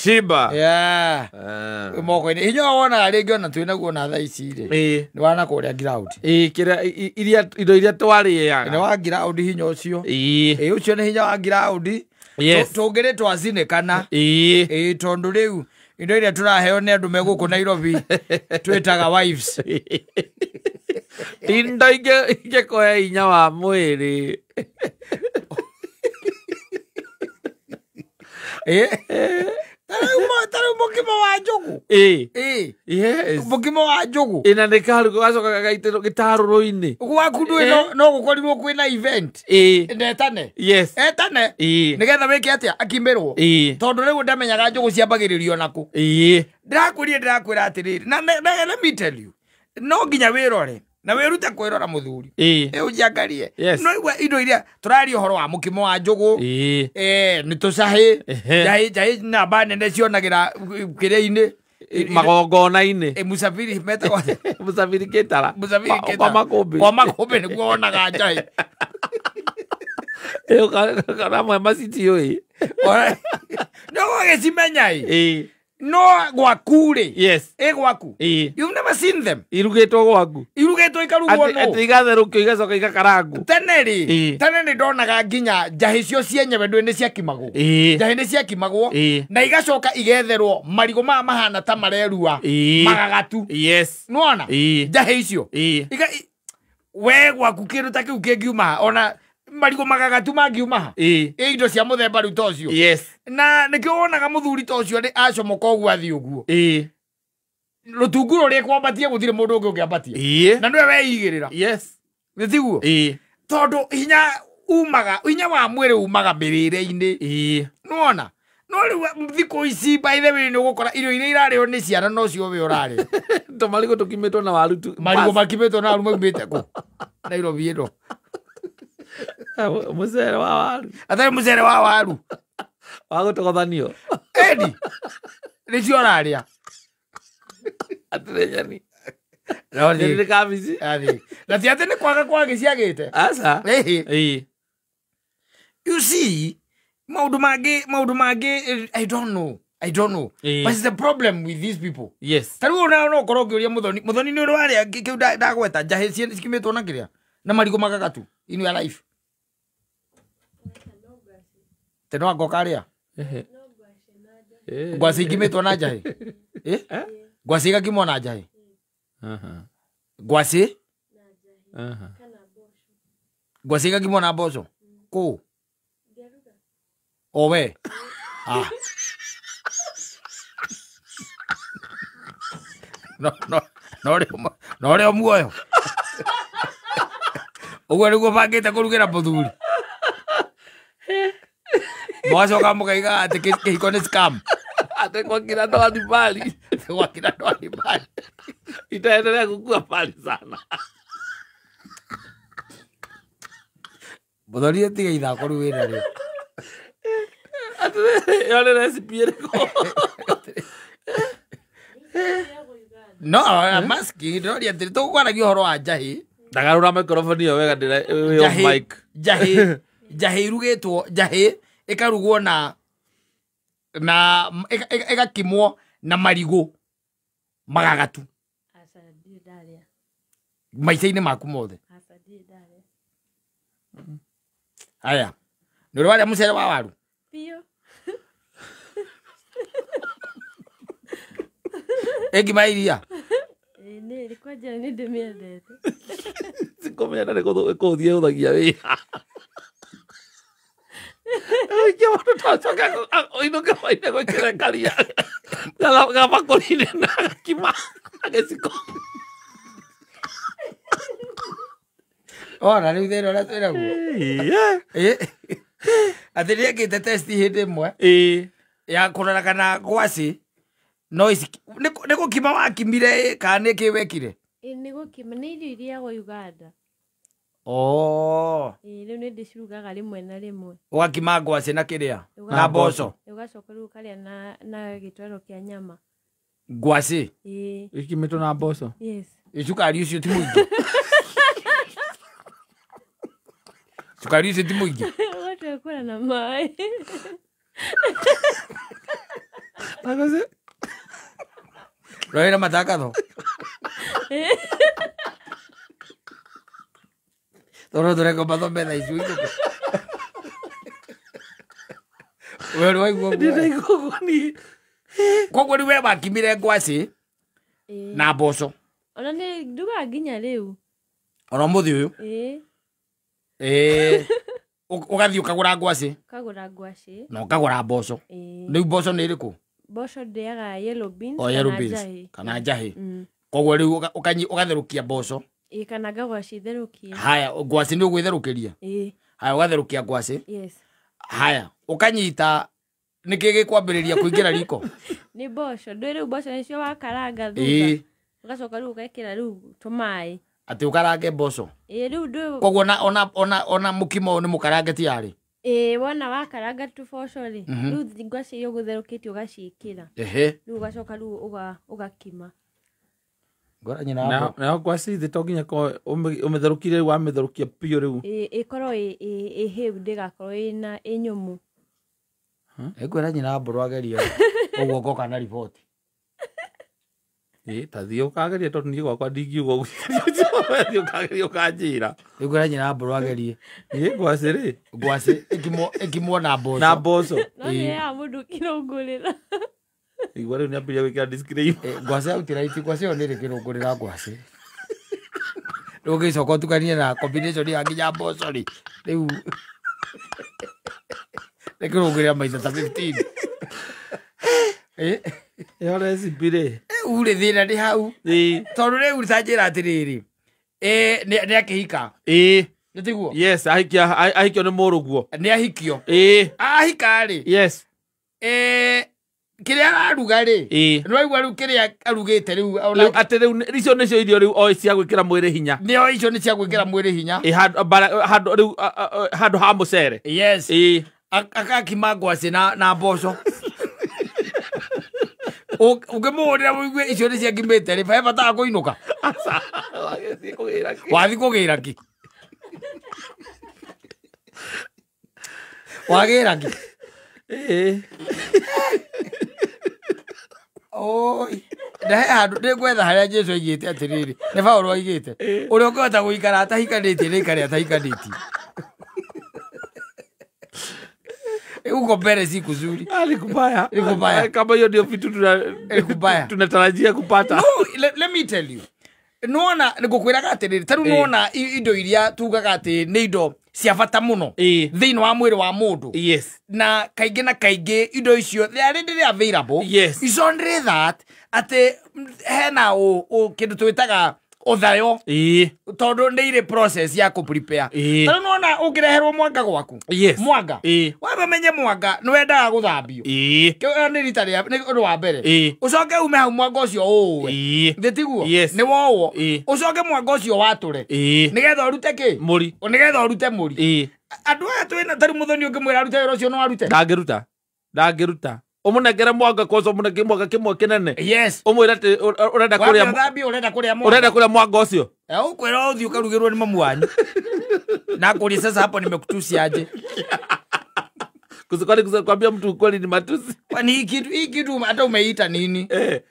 Shiba. Yeah. Ah. Moko-inĩ hinya wonaga rĩngĩ ona twĩ naguo na thaa ici rĩ Ĩĩ. nĩ wana kũrĩa ground. Ĩĩ, kĩrĩa iria indo iria Nĩ twarĩaga. wa ground hinya ũcio. Ĩĩ. Ĩĩ, ũcio nĩ hinya wa ground. Yes. Tũngĩrĩ twacinĩkana. Ĩĩ. Ĩĩ, tondũ rĩu indo iria tũraheo nĩ andũ me gũkũ Nairobi twĩtaga wives. Indo ingĩkũhe hinya wa mwĩrĩ. Ĩĩ. Ta rĩu mũkimo wa njũgũ. Ĩĩ. Ĩĩ. Yes. Mũkimo wa njũgũ. Ĩna nĩ karugo gacoka gagaitĩrwo gĩtarũrũ-inĩ. Gwaku ndũĩ no gũkorirwo kwĩna event. Ĩĩ. Ndetane. Yes. Etane. Ĩĩ. Nĩgetha wĩke atĩa akimĩrwo. Ĩĩ. Tondũ rĩu ndamenyaga njũgũ ciambagĩrĩrio nakũ. Ĩĩ. Ndĩrakwĩrire ndĩrakwĩra atĩrĩrĩ na let me tell you no nginya wĩrore na wĩrute kwĩrora mũthuri. Ĩĩ. Ĩ ũnjiangarie. Yes. No igua indo iria tũraria ũhoro wa mũkimo wa njũgũ. Ĩĩ. Nĩ tũcahĩ. Ehe. Njahĩ njahĩ namba nene cionagĩra kĩrĩa-inĩ. Magongona-inĩ. Mũsafiri metagwo atĩa? Mũsafiri kĩtara. Mũsafiri kĩtara. Kwa makũmbĩ. Kwa makũmbĩ nĩguo wonaga njahĩ. Ĩĩ, kana mwema citiũĩ. No ũgagĩcimenya ĩ. Ĩĩ. No gwaku rĩ. Yes. Ĩ gwaku. Ĩĩ. You've never seen them. Irugĩtwo gwaku. Irugĩtwo ikarugwo Atĩ nũ. atĩ igatherũkio igacoka igakarangwo. Tene rĩ, Ĩĩ. tene nĩ ndonaga nginya njahĩ cio cienyewe ndũĩ nĩ ciakimagwo. Ĩĩ. Njahĩ nĩ ciakimagwo Ĩĩ. na igacoka igetherwo marigũ maya mahana ta marerua Ĩĩ. magagatu. Yes. Nĩwona? Ĩĩ. Njahĩ icio. Ĩĩ. We gwaku kĩndũ ta kĩu kĩngiuma ha ona marigũ magagatu mangiuma ha. Ĩĩ. Ĩ indo cia mũthemba rĩu ta ũcio. Yes. Na nĩkĩo wonaga mũthuri ta ũcio nĩ acomoka ũguo athiĩ ũguo. Ĩĩ. Rũtungu rũrĩa kwambatia gũtirĩ mũndũ ũngĩ ũngĩambatia. Ĩĩ. Na nĩwe weigĩrĩra. Yes. Nĩ tiguo? Ĩĩ. Tondũ hinya umaga, hinya wa mwĩrĩ umaga mĩrĩre-inĩ. Ĩĩ. Nĩwona? No rĩu thikũ ici by the way nĩ ũgũkora irio iria irarĩo nĩ ciana nocio we ũrarĩa. Tũmarigũ tũkimĩtwo na waru tu. Marigũ makimĩtwo na waru maumĩte kũ? Nairobi ĩno. Mũcere wa waru. Atarĩ mũcere wa waru. Wa gũtogothanio. Edi. Nĩcio ũrarĩa. Atĩrĩ nyeni. No Nyeni nĩ kabici. Athi. Na ti atĩ nĩ kwaga kwagĩ ciagĩte. Aca. Ĩhĩ. Ĩĩ. You see, maũndũ mangĩ, I don't know. I don't know. Ĩĩ. But it's the problem with these people. Yes. Ta rĩu ona no ũkorwo ũngĩũria Mũthoni, Mũthoni nĩ ũrĩ warĩa kĩu ndagweta njahĩ cikimĩtwo na kĩrĩa na marigũ magagatu in your life. Te no anga ũkarĩa? Ehe. Ĩĩ. Ngwacĩ ikimĩtwo na njahĩ? Ĩ? Ngwacĩ igakimwo na njahĩ? Aha. Ngwacĩ? Aha. Ngwacĩ igakimwo na mboco? Kũ? O we? Ah. No, no, no no rĩo muoyo. Ũguo nĩguo bangĩte kũrugĩra mũthuri. Mũgacoka mũkaiga atĩ kĩhiko nĩ scam. Atĩ kwa kina ndoa ni mbali. Kwa kina ndoa ni mbali. Itaendelea kukua mbali sana. Mũthoni tiga ithako rĩu wĩna rĩo. Atĩ ĩyo nĩ recipe ĩrĩkũ? No, I'm asking, ndĩroria atĩrĩ, tũkwaragia ũhoro wa njahĩ. Ndagarũra microphone ĩyo wega ndĩra wĩ off Njahĩ, mic. njahĩ, njahĩ irugĩtwo, njahĩ ĩkarugwo na ĩgakimwo na marigũ magagatu. Aca ndirĩ ndarĩa. Maica-inĩ maku mothe. Aca ndirĩ ndarĩa. Haya. Nĩ ũrĩ warĩa mũcere wa waru? Biũ. Ĩ ngima ya iria? Ĩ nĩ kwanja nĩ ndĩmĩendete. Sikũmĩenda nĩ kũhũthia ĩhũthagia wĩra. Ũikie mũndũ tacoke ũinũke hwainĩ gwĩkĩre karia gabakũri-inĩ na gakima na gĩciko. Ona rĩu thĩna ũrĩa twĩnaguo. Ĩĩ. Atĩ nĩekĩte test hĩndĩ ĩmwe Ĩĩ. ya kũrora kana ngwacĩ no ici nĩ gũkima wakimire kana nĩ kĩ wekire? Ĩ nĩ gũkima, nĩ irio irĩagwo Uganda. Oh. Ĩ rĩu nĩ ndĩcirugaga rĩmwe na rĩmwe. Ũgakima ngwacĩ na kĩrĩa? Na mboco. Ũgacoka rĩu ũkarĩa na gĩtoero kĩa nyama. Ngwacĩ? Ĩ. Ikimĩtwo na mboco? Yes. Ĩ cukari ũcio ti mũingĩ? Cukari ũcio ti mũingĩ? Ũgatwekũra na maĩ. Matangatho. Roera matangatho. Tondũ tũreka mathome thaa ici ũinũke. We nĩ waigua ũguo? Ndĩraigua ũguo niĩ. Koguo rĩu we wakimire ngwacĩ Ĩĩ. na mboco. Ona nĩ ndugaga nginya rĩu. Ona ũmũthĩ ũyũ. Ĩĩ. Ĩĩ. Ũgathiĩ ũkagũra ngwacĩ Ũkagũra ngwacĩ. na ũkagũra mboco. Ĩĩ. Rĩu mboco nĩ ĩrĩkũ? Mboco ndĩaga yellow beans O yellow kana beans njahĩ. kana njahĩ. Mm. Koguo rĩu ũgatherũkia mboco. Ĩĩ kana ngagũra citherũkie. Haya, ngwacĩ nĩ ũgwĩtherũkĩria. Ĩĩ. Haya, ũgatherũkia ngwacĩ. Yes. Haya, ũkanyita nĩkĩ gĩkwambĩrĩria kũingĩra riko? Nĩ mboco. Ndũĩ rĩu mboco nĩcio wakaranga Ĩĩ. thutha. Ũgacoka rĩu ũgekĩra rĩu tũmaĩ. Atĩ ũkarange mboco. Ĩĩ rĩu ndũĩ. Koguo ona mũkimo ũyũ nĩ mũkarange tiarĩ. Ĩĩ wona wakaranga tũboco rĩ, rĩu ngwacĩ iria ũgũtherũkĩtie ũgaciĩkĩra. Ehe. Rĩu ũgacoka rĩu ũgakima. Ngora nyina wa Nayo ngwacĩ thĩ to nginya korwo ũmĩtherũkirie rĩu wamĩtherũkia biũ rĩu. Ĩĩ ĩkorwo ĩ hĩu ndĩgakorwo ĩna ĩ nyũmũ. Ĩkwĩra nyina wa mbũrũ agerie ũguo ngoka na riboti. Ĩĩ ta thiĩ ũkageria tondũ niĩ gwakwa ndingiuga ũguo. Thiĩ ũkageria ũkanjĩra. Ĩkwĩra nyina wa mbũrũ agerie. Ĩĩ ngwacĩ rĩ. Ngwacĩ ĩkimwo na mboco. Na mboco. No nĩ ya mũndũ kĩrũngũrĩra. Igua rĩu nĩambĩrĩria gwĩkĩra disclaimer. Ngwacĩ outright, ngwacĩ ĩyo nĩ ĩrĩ kĩrũngũrĩra ngwacĩ. Rĩu ũgĩcoka ũtukanie na combination ya nginya mboco rĩ. Rĩu nĩ kĩrũngũrĩra maita ta 15. Ĩĩ. Ĩyo recipe rĩ. Rĩu rĩ thĩna nĩ hau. Ĩĩ. Tondũ rĩu ta njĩra atĩrĩrĩ. Ĩĩ nĩ akĩhika. Ĩĩ. Nĩ tiguo? Yes, ahikio nĩ mũrũguo. Nĩ ahikio. Ĩĩ. Ahika rĩ. Yes. Ĩĩ kĩrĩa araruga rĩ. Ĩĩ. Nĩ waigua rĩu kĩrĩa arugĩte rĩu Rĩu atĩ rĩu icio nĩcio irio rĩu o cia gwĩkĩra mwĩrĩ hinya. Nĩo icio nĩ cia gwĩkĩra mwĩrĩ hinya. Ĩĩ handũ rĩu handũ ha mũcere. Yes. Ĩĩ. Akakima ngwacĩ na mboco. Ũngĩmũhũrĩra ũigue icio nĩ ciakimĩte rĩ, he bata wa kũinũka. Wathiĩ kũgĩra kĩ? Wagĩra kĩ? Ĩĩ. Oi. Na he handũ ndĩngwetha harĩa Jesũ aigĩte atĩrĩrĩ, nĩ Paũlũ aigĩte. Ũrĩa ũngĩhota gũikara atahikanĩtie nĩ aikare atahikanĩtie. Huko mbele si kuzuri. Ni kubaya. Ni kubaya. Kama hiyo ndio vitu tunatarajia kupata. No, let me tell you. Nona nĩngũkwĩraga atĩrĩrĩ, ta rĩu nona indo iria tugaga atĩ nĩ indo cia bata mũno thĩinĩ wa mwĩrĩ wa mũndũ. Yes. Na kaingĩ na kaingĩ indo icio they are readily available. Yes. It's only that atĩ hena kĩndũ twĩtaga ũthayo. Ĩĩ. Tondũ nĩ irĩ process ya kũ prepare. Ĩĩ. Ta rĩu nĩwona ũngĩreherwo mwanga gwaku. Yes. Mwanga. Ĩĩ. Wambe ũmenye mwanga nĩ wendaga gũthambio. Ĩĩ. Kĩu nĩ rita rĩa nĩ ũndũ wa mbere. Ĩĩ. Ũcoke ume hau mwanga ũcio ũũwe. Ĩĩ. Thĩ tiguo? Yes. Nĩ wowo. Ĩĩ. Ũcoke mwanga ũcio watũre. Ĩĩ. Nĩgetha ũrute kĩ? Mũri. Nĩgetha ũrute mũri. Ĩĩ. Andũ aya twĩna ta rĩu mũthoni ũngĩmwĩra arute wĩra ũcio no arute. Ndangĩruta. Ndangĩruta. Ũmũnengere mwanga kwanza, ũmũnengere mwanga kĩmwe kĩnene. Yes. Ũmwĩre atĩ ũrenda kũrĩa Wambe ũthambie ũrenda kũrĩa mwanga. Ũrenda kũrĩa mwanga ũcio. Ũkwĩra ũthiĩ ũkarugĩrwo nĩ mamu wanyu. Na ngũrie sasa hapo nimekutusi aje. Kwani kwambia mtu ukweli ni matusi. Kwani hii kitu hata umeita nini? Eh.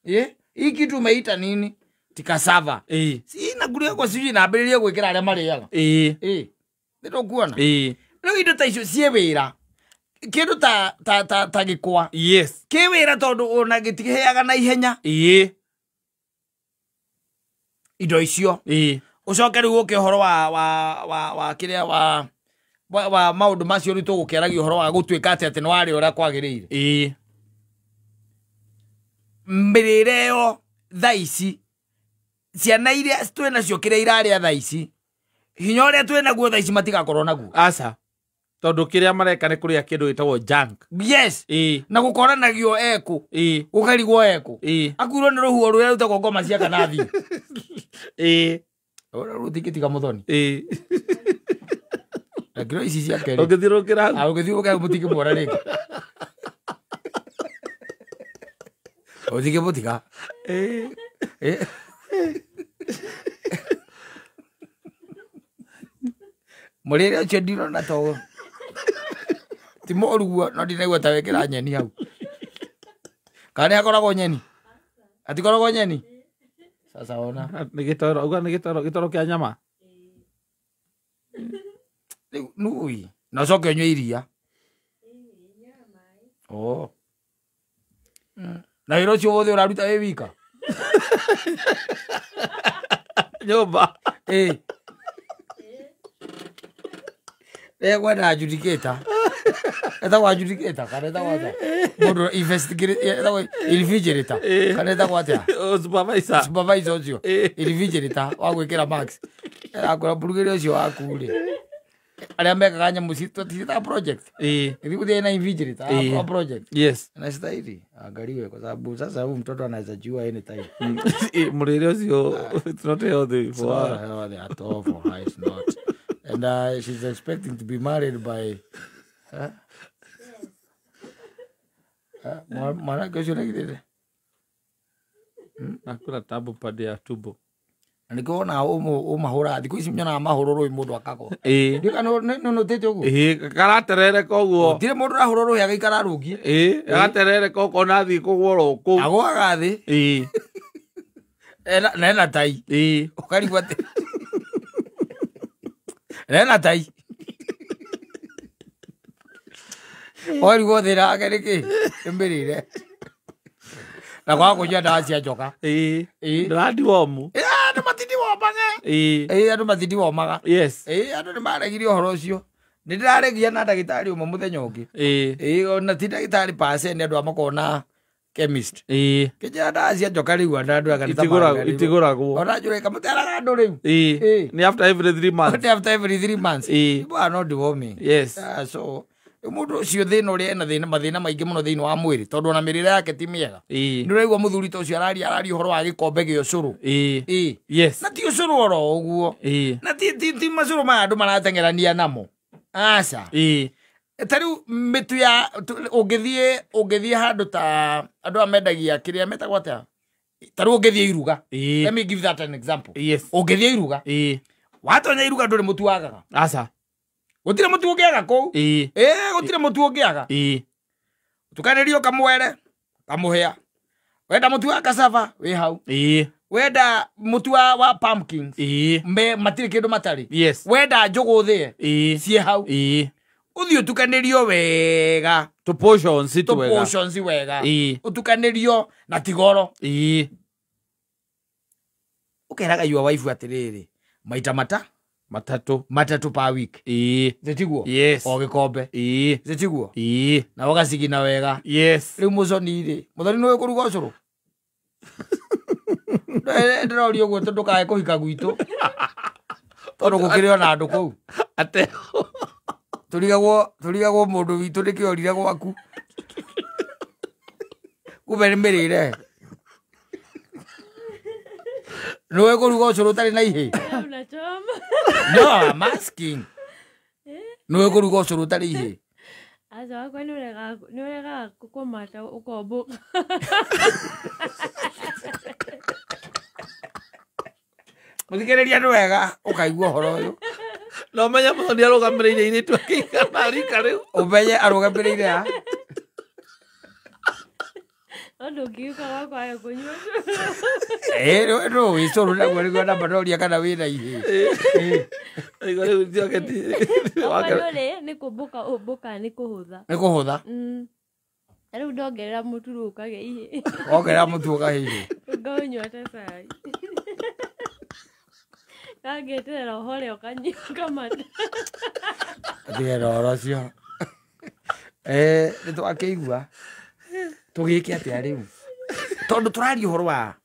Eh? Hii kitu umeita nini? Tikasava. Si nakuria kwa sijui naambĩrĩrie gwĩkĩra arĩa marĩaga. Ĩĩ. Nĩtũkuona. Ĩĩ. Rĩu indo ta icio ciĩ wĩra. Kĩndũ ta gĩkwa. Yes. Kĩ wĩra tondũ ona gĩtikĩhĩaga na ihenya. Ĩĩ. Indo icio. Ĩĩ. Ũcoke rĩu ũke ũhoro wa kĩrĩa wa maũndũ macio rĩu tũgũkĩaragia ũhoro wa gũtuĩka atĩ nĩ warĩa ũrĩa kwagĩrĩire. Ĩĩ. Mĩrĩre ĩyo thaa ici ciana iria twĩ nacio kĩrĩa irarĩa thaa ici hinya ũrĩa twĩ naguo thaa ici matigakorwo naguo. Aca. Tondũ kĩrĩa mareka nĩ kũrĩa kĩndũ gĩtagwo junk. Yes. Ĩĩ. Na gũkoranagio ekũ. Ĩĩ. Gũkarigwo ekũ. Ĩĩ. Akuirwo nĩ rũhuho rũrĩa rutagwo ngoma cia kanathi. Ĩĩ. Rũtingĩtiga mũthoni. Ĩĩ. Na kiro ici cia kerĩ. Ũngĩthiũrũrũkĩra hau. Ũngĩthiũrũrũka hau mũtingĩmuona rĩngĩ. Ũtingĩmũtiga. Ĩĩ. Ĩĩ. Mũrĩre ũcio ndirona to ti mũru guo no ndinaigua ta wekĩra nyeni hau. Kana nĩ hakoragwo nyeni? Hatikoragwo nyeni? Sasa ona. Nĩ gĩtoero, uga nĩ gĩtoero, gĩtoero kĩa nyama. Rĩu nui. Na ũcoke ũnyue iria. Oh. Na wĩra ũcio wothe ũraruta wĩ wika? Nyũmba. Ĩĩ. Kwenda adjudicator. Etagwo adjudicator kana etagwo atĩa? Mũndũ investigate etagwo invigilator kana etagwo atĩa? Supervisor. Supervisor ũcio. Invigilator wa gwĩkĩra marks. Akwĩra mũrugĩre ũcio waku rĩ. Arĩa mekaga nyamũ ciĩtaga project. Ĩĩ. Gũthiĩ na invigilator wa project. Yes. Anastahili angaliwe kwa sababu sasa huyu mtoto anaweza jiua anytime. Mũrĩre ũcio it's not healthy for her. It's not healthy at all for her, it's not. And she's expecting to be married by mwanake ũcio nĩgithĩte. Nakula tabu pande ya tumbo. Na nĩkĩo wonaga ũmahũra thikũ ici nyonaga mahũrwo rũĩ mũndũ akagwa. Ĩĩ. Ndiũĩ kana nĩũnotĩte ũguo? Ĩĩ, karaterereka ũguo. Gũtirĩ mũndũ ũrahũrwo rũhĩ agaikara arũngiĩ. Ĩĩ, agaterereka ũkona athiĩ kũgwa oro kũu. Agũaga thĩ. Ĩĩ. Na ena tai. Ĩĩ. Ũkarigwo atĩ na ena tai. Ũkarigwo thĩna wake nĩ kĩ? Nĩ mĩrĩre. Na kwaga kũnyua ndawa cia njoka. Ĩĩ. Ĩĩ. Ndĩrandiwomu. Andũ matindiwomaga. Ĩĩ. Ĩĩ, andũ matindiwomaga. Yes. Ĩĩ, andũ nĩ maregire ũhoro ũcio. Nĩ ndĩraregia na ndagĩtarĩ ũmwe mũthenya ũngĩ. Ĩĩ. Ĩĩ, ona ti ndagĩtarĩ percent andũ a makoragwo na chemist. Ĩĩ. Kĩnjĩra ndawa cia njoka rĩu andũ andũ aya Itigũragwo. Ona njũra ĩkamũteraga andũ rĩu. Ĩĩ. Ĩĩ. Nĩ after every 3 months. Nĩ after every 3 months. Ĩĩ. People are not deworming. Yes. So mũndũ ũcio thĩna ũrĩa ena thĩna mathĩna maingĩ mũno thĩinĩ wa mwĩrĩ tondũ ona mĩrĩre yake ti mĩega. Ĩĩ. Nĩ ũraigua mũthuri ta ũcio araria ũhoro wa gĩkombe gĩa ũcũrũ. Ĩĩ. Ĩĩ. Yes. Na ti ũcũrũ oro ũguo. Ĩĩ. Na ti macũrũ maya andũ marateng'erania namo. Aca. Ĩĩ. Ta rĩu mĩtu ya ũngĩthiĩ handũ ta andũ aya mendagia kĩrĩa metagwo atĩa? Ta rĩu ũngĩthiĩ iruga. Ĩĩ. Let me give that an example. Yes. Ũngĩthiĩ iruga. Ĩĩ. Watonya iruga ndũrĩ mũtu wagaga. Aca. Gũtirĩ mũtu ũngĩaga kũu. Ĩĩ. Ĩĩ, gũtirĩ mũtu ũngĩaga. Ĩĩ. Tukanĩrio kamwere, kamũhĩa. Wenda mũtu wa cassava wĩ hau. Ĩĩ. Wenda mũtu wa pumpkins. Ĩĩ. Matirĩ kĩndũ matarĩ. Yes. Wenda njũgũ thĩe. Ĩĩ. Ciĩ hau. Ĩĩ. Ũthiĩ ũtukanĩrio wega. Tũ portions twega. Tũ portions wega. Ĩĩ. Ũtukanĩrio na ti goro. Ĩĩ. Ũkeraga your wife atĩrĩrĩ, maita matatũ matatũ per week. Ĩĩ. Zĩtiguo? Yes. O gĩkombe. Ĩĩ. Zĩtiguo? Ĩĩ. Na ũgacigina wega. Yes. Rĩu mũconi rĩ, mũthoni nĩũĩ kũruga ũcũrũ? Ndĩroria ũguo tondũ ndũkae kũhika gwitũ. Tondũ gũkĩrĩ ona andũ kũu. Ate. Tũrigagwo mũndũ witũ nĩkĩ orire gwaku. Kumbe nĩ mĩrĩre. Nĩũĩ kũruga ũcũrũ ũtarĩ na ihĩ? No, I'm asking. Nĩũĩ kũruga ũcũrũ ũtarĩ ihĩ? Aca wakwa nĩ ũregaga kũmata ũkombũka. Mũthikĩrĩria nĩ wega ũkaigua ũhoro ũyũ. No ũmenye mũthoni arũgamĩrĩire airĩtu akĩigana rika rĩu. Ũmenye arũgamĩrĩire a? No ndũngĩũka gwakwa wage kũnyua ũcũrũ. Ĩĩ, nĩũĩ ũcũrũ naguo nĩguo namba ndoria kana wĩna ihĩ. Ĩĩ. Rĩu njoke ti. Wakwa ndũrĩ nĩ kũmbũka ũmbũkaga nĩ kũhũtha. Nĩ kũhũtha? Ta rĩu ndongerera mũtu rĩu ũkagĩa ihĩ. Wongerera mũtu ũkagĩa ihĩ. Ngaũnyua ta cai. Kangeterera ũhore ũkanyua ũkamata. Tigera ũhoro ũcio. Nĩ twakĩigua. Tũgĩke atĩa rĩu? Tondũ tũraria ũhoro wa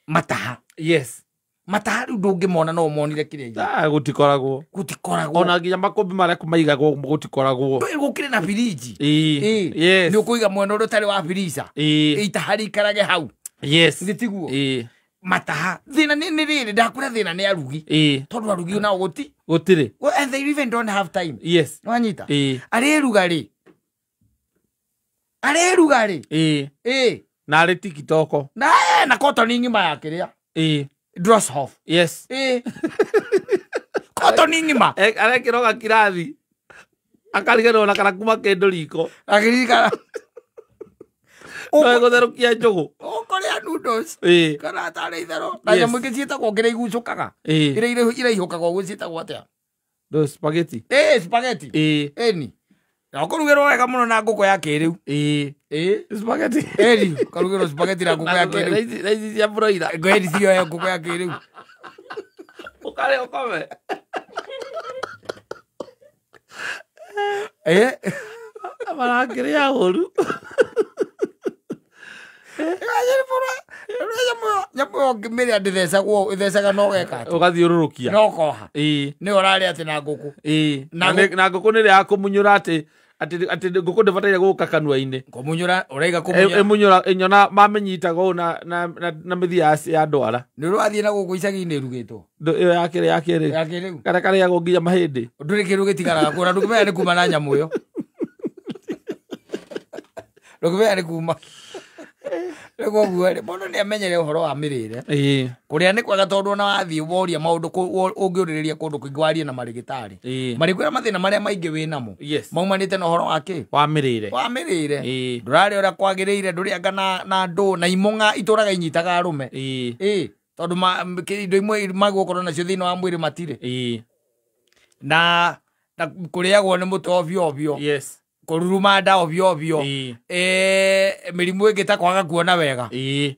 mataha. Yes. Mataha rĩu ndũngĩmona no ũmonire kĩrĩa. Gũtikoragwo. Gũtikoragwo. Ona nginya makũmbĩ marĩa maigagwo gũtikoragwo. Gũkĩrĩ na biriji. Ĩĩ. Yes. Nĩ ũkũiga mwena ũrĩa ũtarĩ wa birica. Ĩĩ. Itaha rĩikarage hau. Yes. Nĩ tiguo? Ĩĩ. Mataha. Thĩna nĩ rĩrĩ ndakwĩra thĩna nĩ arugi. Ĩĩ. Tondũ arugi nao gũtirĩ. And they even don't have time. Yes. Nĩwanyita? Ĩĩ. Areruga rĩ? Areruga rĩ? Ĩĩ. Ĩĩ. Na arĩ TikTok. Na na cotton ng'ima ya kĩrĩa. Ĩĩ. Drosshoff. Yes. Ĩĩ. Cotton ng'ima. Arekĩra gakirathi. Akariganĩrwo na kana kuma kĩndũ riko. Akĩririkana. No ĩgũtherũkia njũgũ. Ũkũrĩa noodles. Ĩĩ. Kana tarĩ itherũ. Na nyamũ ingĩ ciĩtagwo kĩrĩa igucũkaga. Ĩĩ. Iria iraihũkaga ũguo ciĩtagwo atĩa? No spaghetti. Ĩĩ, spaghetti. Ĩĩ. Ĩni. Na ũkũrugĩrwo wega mũno na ngũkũ ya kĩrĩu. Ĩĩ. Ĩĩ. Spaghetti. Ĩni, ũkarugĩrwo spaghetti na ngũkũ ya kĩrĩu. Na ici cia broiler. Ngwĩri cio ngũkũ ya kĩrĩu. Ũkarĩa ũkome. Ĩĩ. Marakĩrĩa ũru. Nyamũ ĩyo ũngĩmĩrĩa ndĩthecagwo, ĩthecaga na ũgeka atĩa? Ũgathiũrũrũkia. Na ũkoha. Ĩĩ. Nĩyo ũrarĩa atĩ na ngũkũ. Ĩĩ. Na ngũkũ nĩ ĩrĩa ya kũmunyũra atĩ ngũkũ ndĩbataire gũka kanua-inĩ. Kũmunyũra, ũraiga kũmunyũra. Ĩmunyũra, ĩnyona mamĩnyitaga ũũ na mĩthia ya ndwara. Nĩ ũrathiĩ na gũkũ icagi-inĩ ĩrugĩtwo. Ĩyo ya kĩrĩ ya kĩrĩu. Ya kĩrĩu. Karĩa karĩagwo nginya mahĩndĩ. Ndũrĩ kĩndũ gĩtigaraga kũu, na ndũngĩmenya nĩ kuma na nyamũ ĩyo. Ndũngĩmenya nĩ kuma. Rĩu koguo rĩ, mũndũ nĩ amenyere ũhoro wa mĩrĩre. Ĩĩ. Kũrĩa nĩ kwega tondũ ona wathiĩ woria maũndũ ũngĩũrĩrĩria kũndũ kũingĩ warie na marĩgĩtarĩ. Ĩĩ. Marĩkwĩra mathĩna marĩa maingĩ wĩ namo. Yes. Maumanĩte na ũhoro wa kĩ? Wa mĩrĩre. Wa mĩrĩre. Ĩĩ. Ndũrarĩa ũrĩa kwagĩrĩire, ndũrĩanga na ndũ na imong'a itũraga inyitaga arũme. Ĩĩ. Ĩĩ. Tondũ indo imwe magũkorwo nacio thĩinĩ wa mwĩrĩ matirĩ. Ĩĩ. Na kũrĩagwo nĩ mũtwe ovyo ovyo. Yes. Kũruruma nda ovyo ovyo. Ĩĩ. Mĩrimũ ĩngĩ ta kwaga kuona wega. Ĩĩ.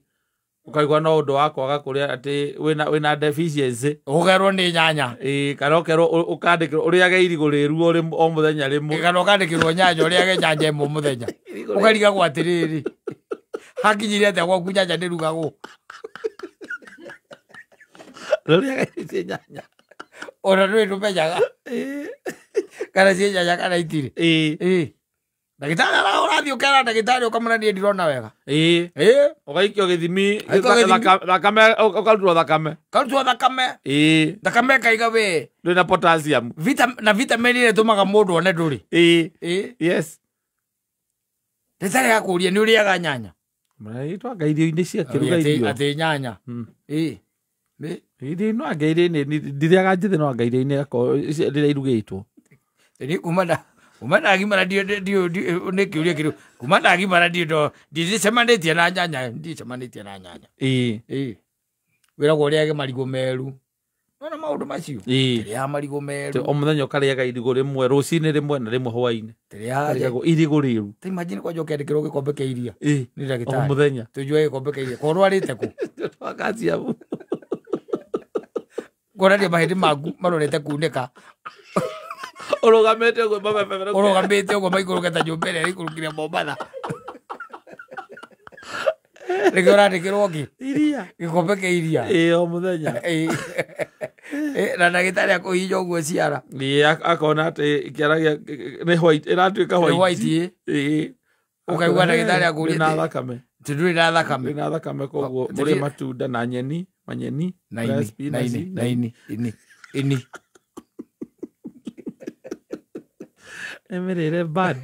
Ũkaigua no ũndũ wa kwaga kũrĩa atĩ wĩna deficiency. Ũgerwo nĩ nyanya. Ĩĩ, kana ũkerwo ũkandĩkĩrwo ũrĩage irigũ rĩru o mũthenya rĩmwe. Kana ũkandĩkĩrwo nyanya ũrĩage nyanya ĩmwe mũthenya. Ũkarigagwo atĩrĩrĩ. Hakinyire atĩa gwaku nyanya ndĩrugagwo? Rũrĩage ici nyanya. Ona ndũrĩ ndũmenyaga. Ĩĩ. Kana ciĩ nyanya kana itirĩ. Ĩĩ. Ĩĩ. Ndagĩtarĩ ũrathiĩ ũkera ndagĩtarĩ ũkamwĩra niĩ ndirona wega. Ĩĩ. Ĩĩ. Ũgaikio gĩthimi, thakame, ũkarutwo thakame. Karutwo thakame. Ĩĩ. Thakame ĩkaiga we. Ndũrĩ na potassium. Na vitamin ĩrĩa ĩtũmaga mũndũ one ndũrĩ. Ĩĩ. Ĩĩ. Yes. Ndagĩtarĩ akũria nĩ ũrĩaga nyanya. Maraitwo anga irio-inĩ cia kĩruga irio. Atĩ nyanya. Ĩĩ. Irio no anga irio-inĩ, ndirĩaga njĩthĩ no anga irio-inĩ akorwo rĩrĩa irugĩtwo. Nĩ kuma ndagimara nĩ kĩũria kĩrĩu. Kuma ndagimara ndicemanĩtie na nyanya, ndicemanĩtie na nyanya. Ĩĩ. Ĩĩ. Wĩragwo ũrĩage marigũ meru. Nona maũndũ macio. Ĩĩ. Tũrĩaga marigũ meru. O mũthenya ũkarĩaga irigũ rĩmwe, rũcinĩ rĩmwe na rĩmwe hwaĩ-inĩ. Tũrĩaga irigũ rĩru. Ta imagine kwanja ũkĩandĩkĩrwo gĩkombe kĩa iria. Ĩĩ. Nĩ ndagĩtarĩ. O mũthenya. Tũnyue gĩkombe kĩa iria. Ko ũrwarĩte kũ? Calcium. Kuonania mahĩndĩ maku marorete kunĩka. Ũrũgamĩte ũguo mabebe. Ũrũgamĩte ũguo maikũrũke ta nyũmba ĩrĩa ĩikũrũkire Mombatha. Nĩkĩo ũrandĩkĩrwo kĩ? Iria. Gĩkombe kĩa iria. Ĩĩ, o mũthenya. Ĩĩ. Na ndagĩtarĩ akũhihinya ũguo ciara. Ĩĩ, akona atĩ kĩara gĩa nĩ white, ĩratuĩka white. Nĩ white, ĩĩ. Ũkaigua ndagĩtarĩ akũria na thakame. Atĩ ndũrĩ na thakame. Ndũrĩ na thakame koguo mũrĩe matunda na nyeni, manyeni, na ini, na ini, na ini, ini, ini. Mĩrĩre bad.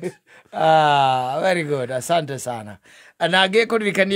Ah, very good. Asante sana. Na ngĩkũririkania